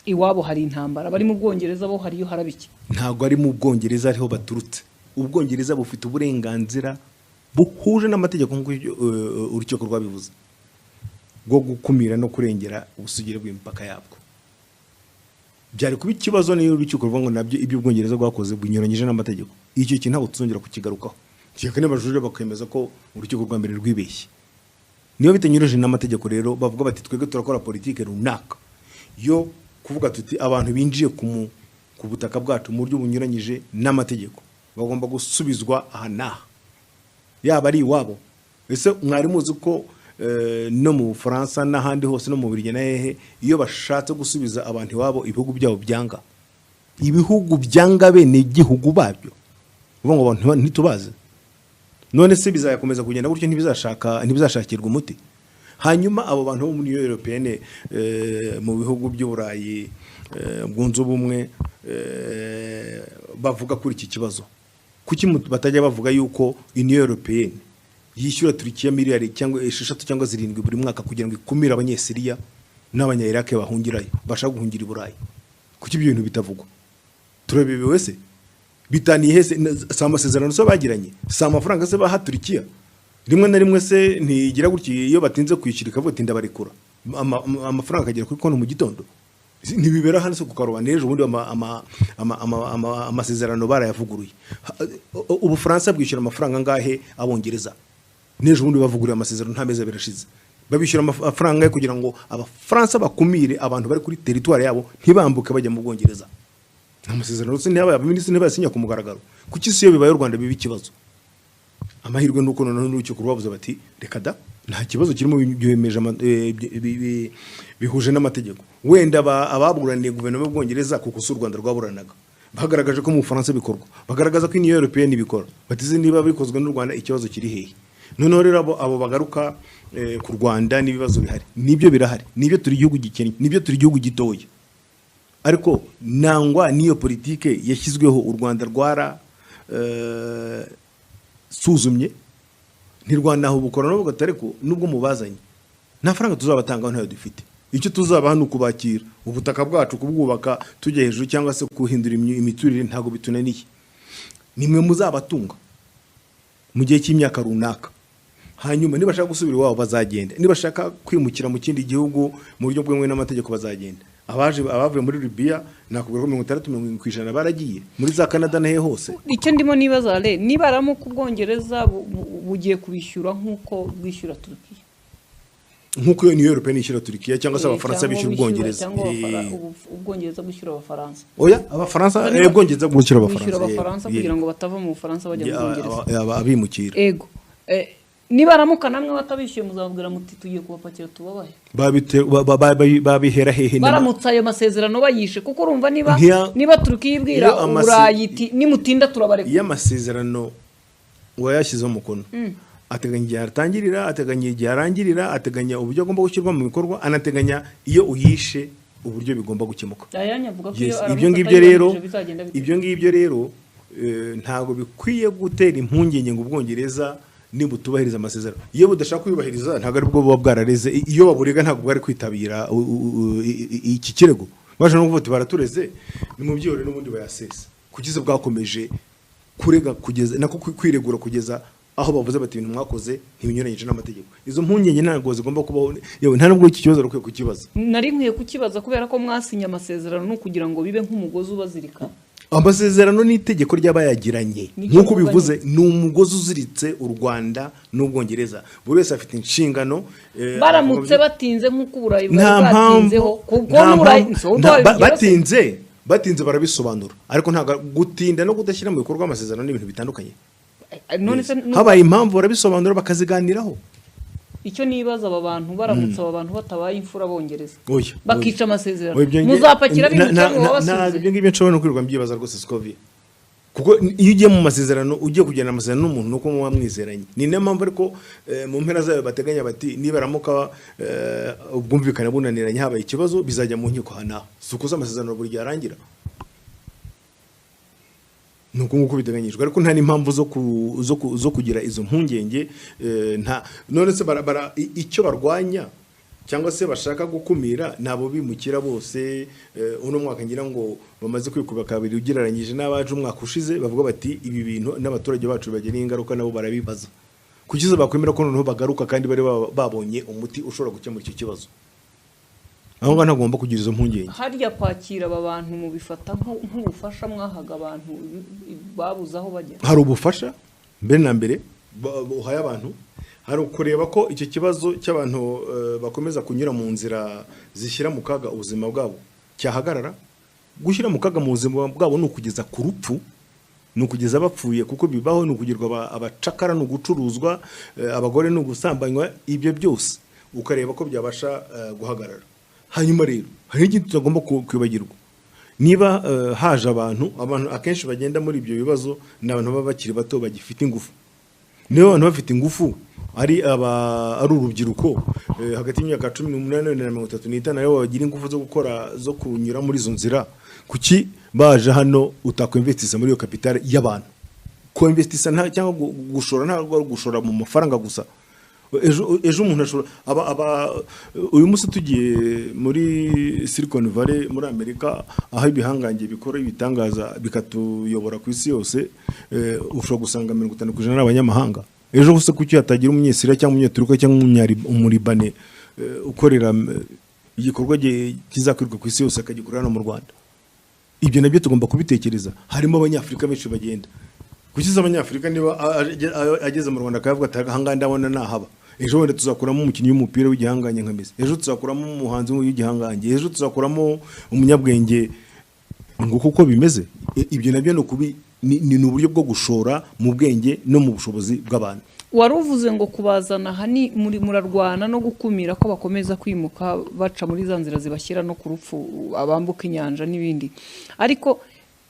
Iwabo hari intambara, bari mu Bwongereza bo hariyo harabiki. Ntabwo ari mu Bwongereza ariho baturutse. Ubwongereza bufite uburenganzira buhuje n'amategeko, nk'uko urukiko rwabivuze, bwo gukumira no kurengera ubusugire bw'imipaka yabwo. Byari kuba ikibazo niyo urukiko ruvuga ngo nabyo ibyo Ubwongereza bwakoze bunyuranyije n'amategeko. Icyo kintu ntabwo tuzongera kukigarukaho, kereka niba bajurira bakemeza ko urukiko rwa mbere rwibeshye. Niba bitanyuranyije n'amategeko rero, bavuga bati twebwe turakora politike runaka yo kuvuga tuti abantu binjiye ku butaka bwacu mu buryo bunyuranyije n'amategeko bagomba gusubizwa aha n'aha, yaba ari iwabo. Ese mwari muzi ko no mu Bufaransa n'ahandi hose, no mu Bubiligi na hehe, iyo bashatse gusubiza abantu iwabo, ibihugu byabo byanga, ibihugu byanga bene igihugu babyo, uvuga ngo abantu ntitubaze? None se bizakomeza kugenda gutyo, ntibizashakirwa umuti? Hanyuma abo bantu bo muri Union Européenne, mu bihugu by'Uburayi bwunze ubumwe, bavuga kuri iki kibazo, kuki batajya bavuga yuko Union Européenne yishyura Turukiya miliyari cyangwa 6 cyangwa 7 buri mwaka kugira ngo ikumire Abanyesiriya n'Abanya-Iraq bahungirayo, bashaka guhungira i Burayi? Kuki ibyo bintu bitavugwa? Turabibewe se? Bitaniye hese? Si amasezerano se bagiranye? Si amafaranga se baha Turukiya? Rimwe na rimwe se ntigira gutya, iyo batinze kwishyura ikavuga ati ndabarekura, amafaranga akagera kuri konti mu gitondo. Ntibibera hano se ku karubanda? Ejo bundi amasezerano barayavuguruye. Ubufaransa bwishyura amafaranga angahe Abongereza? N'ejo bundi bavuguruye amasezerano, nta mezi 2 ashize. Babishyura amafaranga angahe kugira ngo Abafaransa bakumire abantu bari kuri teritwari yabo ntibambuke bajya mu Bwongereza? Amasezerano se ntiyabaye, abaminisitiri ntibayasinya ku mugaragaro? Kuki si iyo bibaye u Rwanda biba ikibazo? Amahirwe nuko noneho n'urukiko rwavuze bati reka da, nta kibazo kirimo, byemeje bihuje n'amategeko. Wenda ababuraniye guverinoma y'Ubwongereza, kuko si u Rwanda rwaburanaga, bagaragaje ko mu Bufaransa bikorwa, bagaragaza ko Union Européenne ibikora, batize niba bikozwe n'u Rwanda ikibazo kiri hehe? Noneho rero abo bagaruka ku Rwanda n'ibibazo bihari, nibyo birahari, nibyo turi igihugu gikennye, nibyo turi igihugu gitoya, ariko nangwa n'iyo politike yashyizweho u Rwanda rwara suzumye, ntirwanahubukora n'ubwo atari ko nubwo mubazanye nta faranga tuzabatangaho, ntayo dufite. Icyo tuzabaha ni ukubakira ubutaka bwacu, kubwubaka tujya hejuru cyangwa se guhindura imiturire, ntabwo bitunaniye. Nimwe muzabatunga mu gihe cy'imyaka runaka, hanyuma nibashaka gusubira iwabo bazagenda, nibashaka kwimukira mu kindi gihugu mu buryo bwemewe n'amategeko bazagenda. Abaje abavuye muri Libya nakubwira ko 60-70% baragiye muri za Canada na he hose. Icyo ndimo nibaza re, niba aramuka Ubwongereza bugiye kubishyura nk'uko bwishyura Turukiya, nk'uko iyo Union Européenne ishyura Turukiya, cyangwa se Abafaransa cyangwa bishyura bishyura- Ubwongereza. Cyangwa Ubwongereza bwishyura Abafaransa. Oya, Abafaransa, Ubwongereza bwishyura Bwishyura Abafaransa. Abafaransa kugira ngo batava mu Bufaransa bajya mu Bwongereza. Abimukira. Ego. Niba aramuka namwe batabishyuye, muzababwira muti tugiye kubapakira tubabahe? Babihera hehe? Baramutse ayo masezerano bayishe, kuko urumva niba niba Turukiya ibwira Iyo Uburayi iti nimutinda turabareka. Iyo amasezerano uwayashyizeho umukono ateganya igihe atangirira, ateganya igihe arangirira, ateganya uburyo agomba gushyirwa mu bikorwa, anateganya iyo uyishe uburyo bigomba gukemuka. Ayanya avuga ko Yes, iyo aramuka ibyo ngibyo rero atayubahirije bizagenda bite? Ibyo ngibyo rero ntabwo bikwiye gutera impungenge ngo Ubwongereza nibutubahiriza amasezerano. Iyo budashaka kuyubahiriza ntabwo aribwo buba bwarareze. Iyo baburega ntabwo bwari kwitabira iki kirego. Baje no kuvuga ati baratureze, ni mu byihorere n'ubundi bayasesa. Kugeza bwakomeje kurega, kugeza nako kwiregura, kugeza aho bavuze bati ibintu mwakoze ntibinyuranyije n'amategeko. Izo mpungenge ntabwo zigomba kubaho, yewe nta nubwo iki kibazo rukwiye kukibaza. Nari nkwiye kukibaza kubera ko mwasinye amasezerano ni ukugira ngo bibe nk'umugozi ubazirika. Amasezerano n'itegeko ry'abayagiranye. Nicyo Nk'uko mvuga. bivuze, ni umugozi uziritse u Rwanda n'Ubwongereza, buri wese afite inshingano. Baramutse batinze nk'uko Uburayi bwari Nta mpamvu bwatinzeho, kuko nta n'Uburayi mpamvu- si wowe utabigira se? Batinze barabisobanura, ariko ntabwo gutinda no kudashyira mu bikorwa amasezerano ni ibintu bitandukanye. None se Habaye impamvu barabisobanura, bakaziganiraho. Icyo nibaza, aba bantu baramutse, aba bantu batabaye imfura Bongereza, Oya, bakica oya. amasezerano, Oya, muzapakira abimukira ngo babasubize? Ibyo ngibyo nshobora no kwirirwa mbyibaza rwose, Scovia, kuko iyo ugiye mu masezerano, ugiye kugirana amasezerano n'umuntu, nuko muba mwizeranye. Ni nayo mpamvu ariko mu mpera zayo bateganya bati nibaramuka ubwumvikane bunaniranye, habaye ikibazo, bizajya mu nkiko. Aha naho si uko amasezerano buri gihe arangira, ni uko nguko biteganyijwe, ariko nta n'impamvu zo kugira izo mpungenge. Nta none se icyo barwanya cyangwa se bashaka gukumira ni abo bimukira bose. Uno mwaka ngira ngo bamaze kwikuba kabiri ugereranyije n'abaje umwaka ushize. Bavuga bati ibi bintu n'abaturage bacu bagira ingaruka, nabo barabibaza. Kuki se bakwemera ko noneho bagaruka kandi bari babonye umuti ushobora gukemura icyo kibazo? Aho ngaho ntagomba kugira izo mpungenge. Harya kwakira aba bantu mubifata nk'ubufasha mwahaga abantu babuze aho bajya? Hari ubufasha mbere na mbere uhaye abantu, hari ukureba ko icyo kibazo cy'abantu bakomeza kunyura mu nzira zishyira mu kaga ubuzima bwabo cyahagarara. Gushyira mu kaga mu buzima bwabo ni ukugeza ku rupfu, ni ukugeza bapfuye, kuko bibaho, ni ukugirwa abacakara, ni ugucuruzwa, abagore ni ugusambanywa. Ibyo byose ukareba ko byabasha guhagarara. Hanyuma rero hari ikindi tutagomba kwibagirwa. Niba haje abantu akenshi bagenda muri ibyo bibazo ni abantu baba bakiri bato, bagifite ingufu. Niba abantu bafite ingufu ari urubyiruko, hagati y'imyaka 18 na 35, aribo bagira ingufu zo gukora, zo kunyura muri izo nzira, kuki baje hano utakwinvestisa muri iyo kapitale y'abantu? Kwinvestisa cyangwa gushora ntabwo ari ugushora mu mafaranga gusa. Ejo umuntu ashobora aba uyu munsi tugiye muri Silicon Valley muri Amerika, aho ibihangange bikora ibitangaza bikatuyobora ku isi yose, ushobora gusanga 50% ari abanyamahanga. Ejo gusa kuki hatagira Umunyesiriya cyangwa Umunyeturuka cyangwa Umuribane ukorera igikorwa kizakorerwa ku isi yose, akagikorera hano mu Rwanda? Ibyo nabyo tugomba kubitekereza. Harimo Abanyafurika benshi bagenda. Kuki se Abanyafurika niba ageze mu Rwanda akavuga ati: "Ahangaha ndabona nahaba"? Ejo wenda tuzakuramo umukinnyi w'umupira w'igihangange nka Messi, ejo tuzakuramo umuhanzi w'igihangange, ejo tuzakuramo umunyabwenge. Nguko uko bimeze. Ibyo nabyo ni ukubi ni uburyo bwo gushora mu bwenge no mu bushobozi bw'abantu. Wari uvuze ngo kubazana aha ni muri murarwana no gukumira ko bakomeza kwimuka baca muri za nzira zibashyira no ku rupfu, abambuka inyanja n'ibindi. Ariko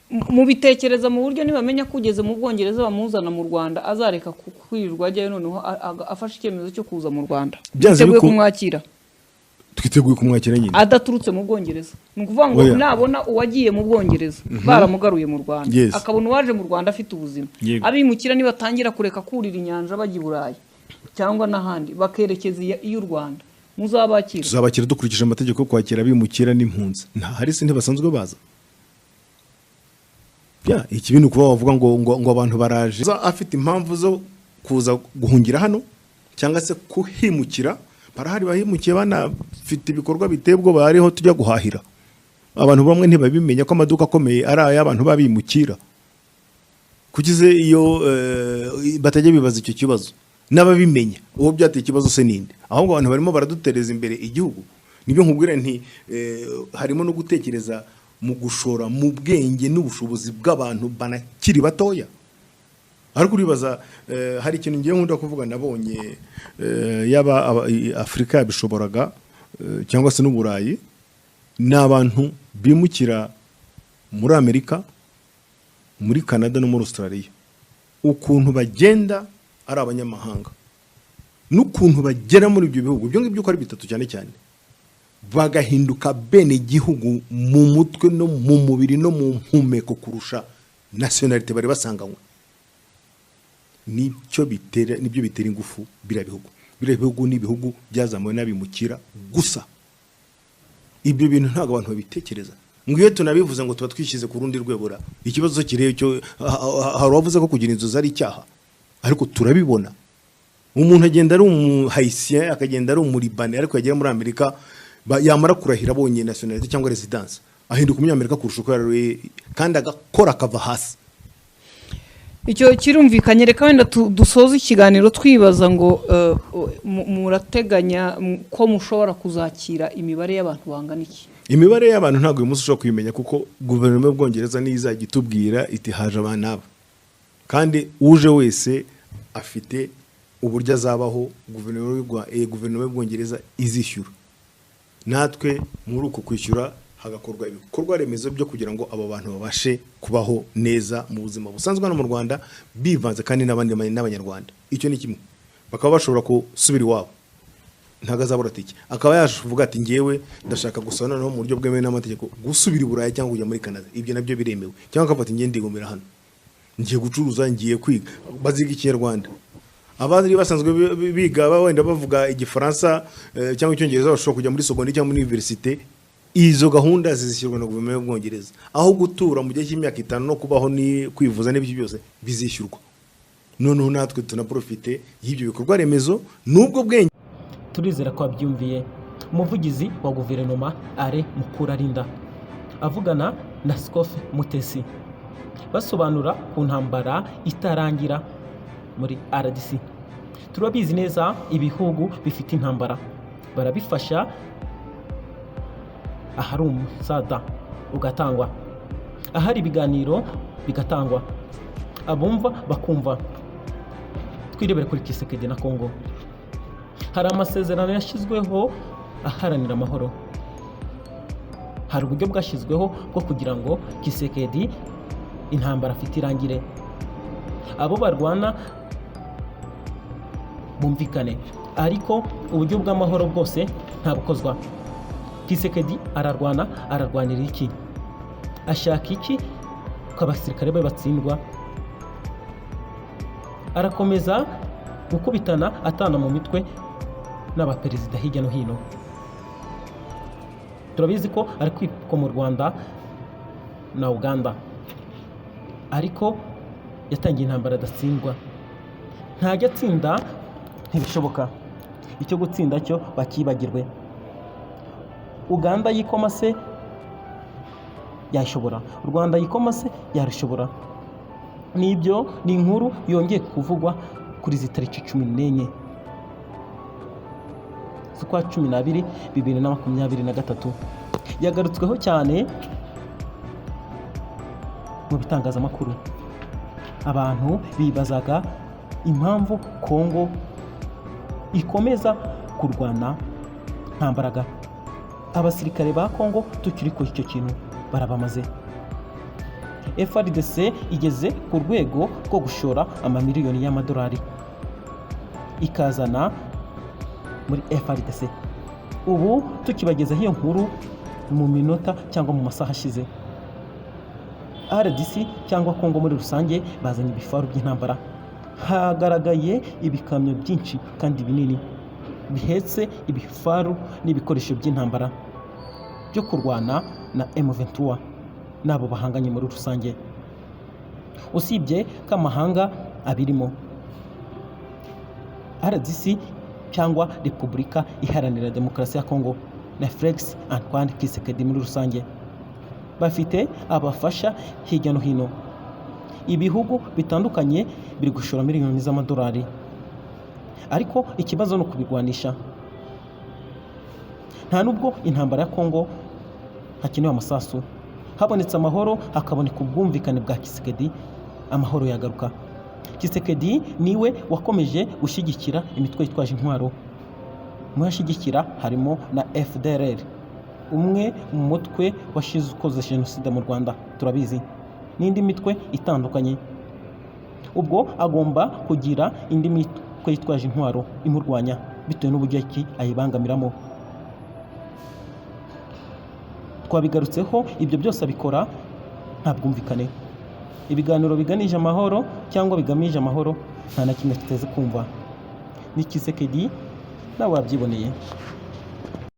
mubitekereza mu buryo nibamenya ko ugeze mu Bwongereza bamuzana mu Rwanda, azareka kwirirwa ajyayo, noneho afashe icyemezo cyo kuza mu Rwanda, Byanze mwiteguye kumwakira? Twiteguye kumwakira nyine. Adaturutse mu Bwongereza, ni ukuvuga ngo Oya. nabona uwagiye mu Bwongereza baramugaruye mu Rwanda, akabona uwaje mu Rwanda afite ubuzima, abimukira nibatangira kureka kurira inyanja bajya i Burayi cyangwa n'ahandi, bakerekeza iy'u Rwanda, muzabakira? Tuzabakira dukurikije amategeko yo kwakira abimukira n'impunzi. Nta hari se ntibasanzwe baza? Ya, ikibi ni ukuba wavuga ngo abantu baraje. Afite impamvu zo kuza guhungira hano cyangwa se kuhimukira, barahari bahimukiye banafite ibikorwa biteye ubwoba. Hariho tujya guhahira, abantu bamwe ntibabimenya ko amaduka akomeye ari ay'abantu babimukira. Kukize iyo batajya bibaza icyo kibazo n'ababimenya, uwo byateye ikibazo se ninde? Ahubwo abantu barimo baradutereza imbere igihugu. Nibyo nkubwira nti harimo no gutekereza mu gushora mu bwenge n'ubushobozi bw'abantu banakiri batoya. Ariko uribaza, hari ikintu ngiye nkunda kuvuga nabonye, yaba Afurika yabishoboraga, cyangwa se n'Uburayi, ni abantu bimukira muri Amerika, muri Canada no muri Australia, ukuntu bagenda ari abanyamahanga n'ukuntu bagera muri ibyo bihugu, ibyo ngibyo uko ari bitatu cyane cyane, bagahinduka bene gihugu mu mutwe no mu mubiri no mu mpumeko kurusha nationalité bari basanganywe. Nicyo bitera, nibyo bitera ingufu biriya bihugu. Biriya bihugu ni ibihugu byazamuwe n'abimukira gusa. Ibyo bintu ntabwo abantu babitekereza, ngo iyo tunabivuze ngo tuba twishyize ku rundi rwego ra. Ikibazo kireba cyo hari uwavuze ko kugira inzozi ari icyaha, ariko turabibona. Umuntu agenda ari Umuhayisien, akagenda ari Umuribane, ariko yagera muri Amerika, yamara kurahira abonye nationalité cyangwa residence, ahinduka Umunyamerika kurusha uko yari, kandi agakora akava hasi. Icyo kirumvikanye. Reka wenda dusoze ikiganiro twibaza ngo murateganya ko mushobora kuzakira imibare y'abantu bangana iki? Imibare y'abantu ntabwo uyu munsi ushobora kuyimenya, kuko guverinoma y'Ubwongereza niyo izajya itubwira iti: "Haje abantu n'aba." Kandi uje wese afite uburyo azabaho, guverinoma y'Ubwongereza izishyura. Natwe muri uko kwishyura hagakorwa ibikorwa remezo byo kugira ngo abo bantu babashe kubaho neza mu buzima busanzwe hano mu Rwanda, bivanze kandi n'abandi n'Abanyarwanda. Icyo ni kimwe. Bakaba bashobora gusubira iwabo, ntabwo azabura tike, akaba yavuga ati: "Ngewe ndashaka gusa noneho mu buryo bwemewe n'amategeko gusubira i Burayi cyangwa kujya muri Canada." Ibyo nabyo biremewe. Cyangwa akavuga ati: "Ngiye ndigomera hano, ngiye gucuruza, ngiye kwiga." Baziga Ikinyarwanda. Abandi basanzwe biga wenda bavuga Igifaransa cyangwa Icyongereza, bashobora kujya muri secondaire cyangwa muri université. Izo gahunda zizishyurwa na guverinoma y'Ubwongereza. Aho gutura mu gihe cy'imyaka 5 no kubaho ni kwivuza n'ibyo byose bizishyurwa. Noneho natwe tunaprofite y'ibyo bikorwa remezo n'ubwo bwenge. Turizera ko wabyumviye umuvugizi wa guverinoma Alain Mukurarinda avugana na Scofi Mutesi, basobanura ku ntambara itarangira muri RDC. Turabizi neza, ibihugu bifite intambara barabifasha, ahari umusada ugatangwa, ahari ibiganiro bigatangwa, abumva bakumva. Twirebere kuri Tshisekedi na Kongo. Hari amasezerano yashyizweho aharanira amahoro, hari uburyo bwashyizweho bwo kugira ngo Tshisekedi intambara afite irangire, abo barwana bumvikane, ariko uburyo bw'amahoro bwose ntabukozwa. Tshisekedi ararwana, ararwanira iki? Ashaka iki ko abasirikare be batsindwa? Arakomeza gukubitana, atana mu mitwe n'abaperezida hirya no hino. Turabizi ko ari kwikoma mu Rwanda na Uganda, ariko yatangiye intambara adatsindwa. Ntajya atsinda, ntibishoboka. Icyo gutsinda cyo bakibagirwe. Uganda yikoma se yayishobora, u Rwanda yikoma se yarushobora. Nibyo, ni inkuru yongeye kuvugwa kuri izi tariki 14 z'ukwa 12 2023, yagarutsweho cyane mu bitangazamakuru. Abantu bibazaga impamvu Kongo ikomeza kurwana nta mbaraga. Abasirikare ba Kongo, tukiri kuri icyo kintu, barabamaze. FARDC igeze ku rwego rwo gushora amamiliyoni y'amadolari ikazana muri FARDC. Ubu tukibagezaho iyo nkuru mu minota cyangwa mu masaha ashize, RDC cyangwa Kongo muri rusange bazanye ibifaru by'intambara. Hagaragaye ibikamyo byinshi kandi binini bihetse ibifaru n'ibikoresho by'intambara byo kurwana na M23 n'abo bahanganye muri rusange. Usibye ko amahanga abirimo, RDC cyangwa Repubulika Iharanira Demokarasi ya Kongo na Felix Antoine Tshisekedi muri rusange bafite abafasha hirya no hino. Ibihugu bitandukanye biri gushora miliyoni z'amadolari, ariko ikibazo ni ukubirwanisha. Nta nubwo intambara ya Kongo hakenewe amasasu. Habonetse amahoro, hakaboneka ubwumvikane bwa Tshisekedi, amahoro yagaruka. Tshisekedi niwe wakomeje gushyigikira imitwe yitwaje intwaro. Mu yashyigikira harimo na FDLR, umwe mu mutwe washize ukoze jenoside mu Rwanda, turabizi, n'indi mitwe itandukanye. Ubwo agomba kugira indi mitwe yitwaje intwaro imurwanya bitewe n'uburyo ki ayibangamiramo. Twabigarutseho, ibyo byose abikora nta bwumvikane. Ibiganiro biganisha amahoro cyangwa bigamije amahoro nta na kimwe tuteze kumva. Ni Tshisekedi, nawe wabyiboneye.